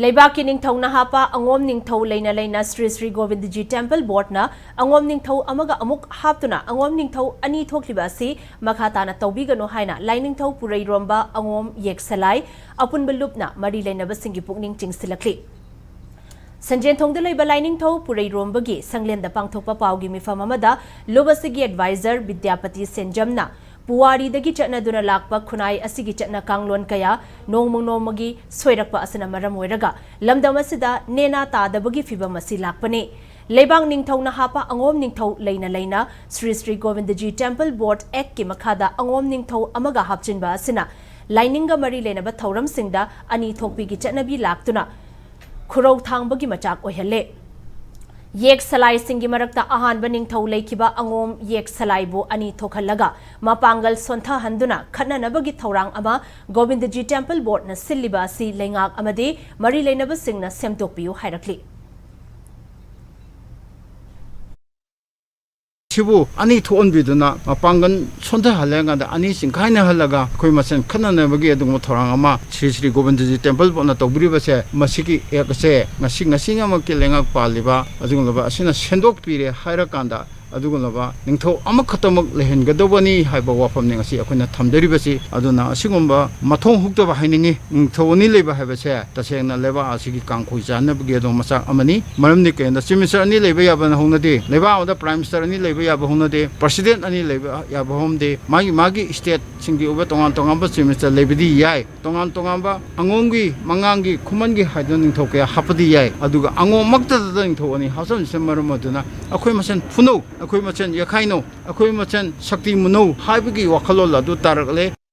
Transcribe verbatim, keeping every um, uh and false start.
ꯂꯩꯕꯥꯛꯀꯤ ꯅꯤꯡꯊꯧꯅ ꯍꯥꯞꯄ ꯑꯉꯣꯝ ꯅꯤꯡꯊꯧ ꯂꯩꯅ ꯂꯩꯅ ꯁ꯭ꯔꯤ ꯁ꯭ꯔꯤ ꯒꯣꯕꯤꯟꯗꯖꯤ ꯇꯦꯝꯄꯜ ꯕꯣꯔꯗꯅ ꯑꯉꯣꯝ ꯅꯤꯡꯊꯧ ꯑꯃꯒ ꯑꯃꯨꯛ ꯍꯥꯞꯇꯨꯅ ꯑꯉꯣꯝ ꯅꯤꯡꯊꯧ ꯑꯅꯤ ꯊꯣꯛꯂꯤꯕ ꯑꯁꯤ ꯃꯈꯥ ꯇꯥꯅ ꯇꯧꯕꯤꯒꯅꯨ ꯍꯥꯏꯅ ꯂꯥꯏꯅꯤꯡꯊꯧ ꯄꯨꯔꯩꯔꯣꯝꯕ ꯑꯉꯣꯝ ꯌꯦꯛꯁꯂꯥꯏ ꯑꯄꯨꯟꯕ ꯂꯨꯞꯅ ꯃꯔꯤ ꯂꯩꯅꯕꯁꯤꯡꯒꯤ ꯄꯨꯛꯅꯤꯡ ꯆꯤꯡꯁꯤꯜꯂꯛꯂꯤ꯫ ꯁꯟꯖꯦꯟꯊꯣꯡꯗ ꯂꯩꯕ ꯂꯥꯏꯅꯤꯡꯊꯧ ꯄꯨꯔꯩꯔꯣꯝꯕꯒꯤ ꯁꯪꯂꯦꯟꯗ ꯄꯥꯡꯊꯣꯛꯄ ꯄꯥꯎꯒꯤ ꯃꯤꯐꯝ ꯑꯃꯗ ꯂꯨꯞ ꯑꯁꯤꯒꯤ ꯑꯦꯗꯚꯥꯏꯖꯔ ꯕꯤꯗ꯭ꯌꯥꯄꯇꯤ ꯁꯦꯟꯖꯝꯅ ꯄꯨꯋꯥꯔꯤꯗꯒꯤ ꯆꯠꯅꯗꯨꯅ ꯂꯥꯛꯄ ꯈꯨꯟꯅꯥꯏ ꯑꯁꯤꯒꯤ ꯆꯠꯅ ꯀꯥꯡꯂꯣꯟ ꯀꯌꯥ ꯅꯣꯡꯃ ꯅꯣꯡꯃꯒꯤ ꯁꯣꯏꯔꯛꯄ ꯑꯁꯤꯅ ꯃꯔꯝ ꯑꯣꯏꯔꯒ ꯂꯝꯗꯝ ꯑꯁꯤꯗ ꯅꯦꯅꯥ ꯇꯥꯗꯕꯒꯤ ꯐꯤꯚꯝ ꯑꯁꯤ ꯂꯥꯛꯄꯅꯤ꯫ ꯂꯩꯕꯥꯛ ꯅꯤꯡꯊꯧꯅ ꯍꯥꯞꯄ ꯑꯉꯣꯝ ꯅꯤꯡꯊꯧ ꯂꯩꯅ ꯂꯩꯅ ꯁ꯭ꯔꯤ ꯁ꯭ꯔꯤ ꯒꯣꯕꯤꯟꯗꯖꯤ ꯇꯦꯝꯄꯜ ꯕꯣꯔꯗ ꯑꯦꯛꯀꯤ ꯃꯈꯥꯗ ꯑꯉꯣꯝ ꯅꯤꯡꯊꯧ ꯑꯃꯒ ꯍꯥꯞꯆꯤꯟꯕ ꯑꯁꯤꯅ ꯂꯥꯏꯅꯤꯡꯒ ꯃꯔꯤ ꯂꯩꯅꯕ ꯊꯧꯔꯝꯁꯤꯡꯗ ꯑꯅꯤ ꯊꯣꯛꯄꯤꯒꯤ ꯆꯠꯅꯕꯤ ꯂꯥꯛꯇꯨꯅ ꯈꯨꯔꯧ ꯊꯥꯡꯕꯒꯤ ꯃꯆꯥꯛ ꯑꯣꯏꯍꯜꯂꯦ꯫ ꯌꯦꯛ ꯁꯂꯥꯏꯁꯤꯡꯒꯤ ꯃꯔꯛꯇ ꯑꯍꯥꯟꯕ ꯅꯤꯡꯊꯧ ꯂꯩꯈꯤꯕ ꯑꯉꯣꯝ ꯌꯦꯛ ꯁꯂꯥꯏꯕꯨ ꯑꯅꯤ ꯊꯣꯛꯍꯜꯂꯒ ꯃꯄꯥꯡꯒꯜ ꯁꯣꯟꯊꯍꯟꯗꯨꯅ ꯈꯠꯅꯅꯕꯒꯤ ꯊꯧꯔꯥꯡ ꯑꯃ ꯒꯣꯕꯤꯟꯗꯖꯤ ꯇꯦꯝꯄꯜ ꯕꯣꯔꯗꯅ ꯁꯤꯜꯂꯤꯕ ꯑꯁꯤ ꯂꯩꯉꯥꯛ ꯑꯃꯗꯤ ꯃꯔꯤ ꯂꯩꯅꯕꯁꯤꯡꯅ ꯁꯦꯝꯗꯣꯛꯄꯤꯌꯨ ꯍꯥꯏꯔꯛꯂꯤ꯫ ꯁꯤꯕꯨ ꯑꯅꯤ ꯊꯣꯛꯍꯟꯕꯤꯗꯨꯅ ꯃꯄꯥꯡꯒꯜ ꯁꯣꯟꯊꯍꯜꯂꯦ ꯀꯥꯟꯗ ꯑꯅꯤ ꯆꯤꯡꯈꯥꯏꯅꯍꯜꯂꯒ ꯑꯩꯈꯣꯏ ꯃꯁꯦꯟ ꯈꯠꯅꯅꯕꯒꯤ ꯑꯗꯨꯒꯨꯝꯕ ꯊꯧꯔꯥꯡ ꯑꯃ ꯁ꯭ꯔꯤ ꯁ꯭ꯔꯤ ꯒꯣꯕꯤꯟꯗꯖꯤ ꯇꯦꯝꯄꯜ ꯕꯣꯔꯗꯅ ꯇꯧꯕꯤꯔꯤꯕꯁꯦ, ꯃꯁꯤꯒꯤ ꯑꯦꯛ ꯑꯁꯦ ꯉꯁꯤ ꯉꯁꯤꯃꯛꯀꯤ ꯂꯩꯉꯥꯛ ꯄꯥꯜꯂꯤꯕ ꯑꯗꯨꯒꯨꯝꯂꯕ ꯑꯁꯤꯅ ꯁꯦꯝꯗꯣꯛꯄꯤꯔꯦ ꯍꯥꯏꯔꯀꯥꯟꯗ ꯑꯗꯨꯒꯨꯝꯂꯕ ꯅꯤꯡꯊꯧ ꯑꯃꯈꯛꯇꯃꯛ ꯂꯩꯍꯟꯒꯗꯧꯕꯅꯤ ꯍꯥꯏꯕ ꯋꯥꯐꯝꯅꯤ ꯉꯁꯤ ꯑꯩꯈꯣꯏꯅ ꯊꯝꯖꯔꯤꯕꯁꯤ꯫ ꯑꯗꯨꯅ ꯑꯁꯤꯒꯨꯝꯕ ꯃꯊꯣꯡ ꯍꯨꯛꯇꯕ ꯍꯥꯏꯅꯤꯡꯉꯤ꯫ ꯅꯤꯡꯊꯧ ꯑꯅꯤ ꯂꯩꯕ ꯍꯥꯏꯕꯁꯦ ꯇꯁꯦꯡꯅ ꯂꯩꯕꯥꯛ ꯑꯁꯤꯒꯤ ꯀꯥꯡꯈꯣꯏ ꯆꯥꯅꯕꯒꯤ ꯑꯗꯨꯝ ꯃꯆꯥꯛ ꯑꯃꯅꯤ꯫ ꯃꯔꯝꯗꯤ ꯀꯩꯒꯤꯅꯣꯗ ꯆꯤꯐ ꯃꯤꯅꯤꯁꯇꯔ ꯑꯅꯤ ꯂꯩꯕ ꯌꯥꯕꯅ ꯍꯧꯅꯗꯦ, ꯂꯩꯕꯥꯛ ꯑꯃꯗ ꯄ꯭ꯔꯥꯏꯝ ꯃꯤꯅꯤꯁꯇꯔ ꯑꯅꯤ ꯂꯩꯕ ꯌꯥꯕ ꯍꯧꯅꯗꯦ, ꯄ꯭ꯔꯁꯤꯗꯦꯟ ꯑꯅꯤ ꯂꯩꯕ ꯌꯥꯕ ꯍꯧꯅꯗꯦ꯫ ꯃꯥꯒꯤ ꯃꯥꯒꯤ ꯏꯁꯇꯦꯠꯁꯤꯡꯒꯤ ꯑꯣꯏꯕ ꯇꯣꯉꯥꯟ ꯇꯣꯉꯥꯟꯕ ꯆꯤꯐ ꯃꯤꯅꯤꯁꯇꯔ ꯂꯩꯕꯗꯤ ꯌꯥꯏ꯫ ꯇꯣꯉꯥꯟ ꯇꯣꯉꯥꯟꯕ ꯑꯉꯣꯝꯒꯤ, ꯃꯉꯥꯡꯒꯤ, ꯈꯨꯃꯟꯒꯤ ꯍꯥꯏꯗꯨꯅ ꯅꯤꯡꯊꯧ ꯀꯌꯥ ꯍꯥꯞꯄꯗꯤ ꯌꯥꯏ꯫ ꯑꯗꯨꯒ ꯑꯉꯣꯝꯃꯛꯇꯗ ꯅꯤꯡꯊꯧ ꯑꯅꯤ ꯍꯥꯞꯆꯤꯟꯕꯁꯤꯅ ꯃꯔꯝ ꯑꯣꯏꯗꯨꯅ ꯑꯩꯈꯣꯏ ꯃꯁꯦꯟ ꯐꯨꯅꯧ, ꯑꯩꯈꯣꯏ ꯃꯁꯦꯟ ꯌꯦꯛꯈꯥꯏꯅꯧ, ꯑꯩꯈꯣꯏ ꯃꯁꯦꯟ ꯁꯛꯇꯤ ꯃꯨꯟꯅꯧ ꯍꯥꯏꯕꯒꯤ ꯋꯥꯈꯜꯂꯣꯟ ꯑꯗꯨ ꯇꯥꯔꯛꯂꯦ꯫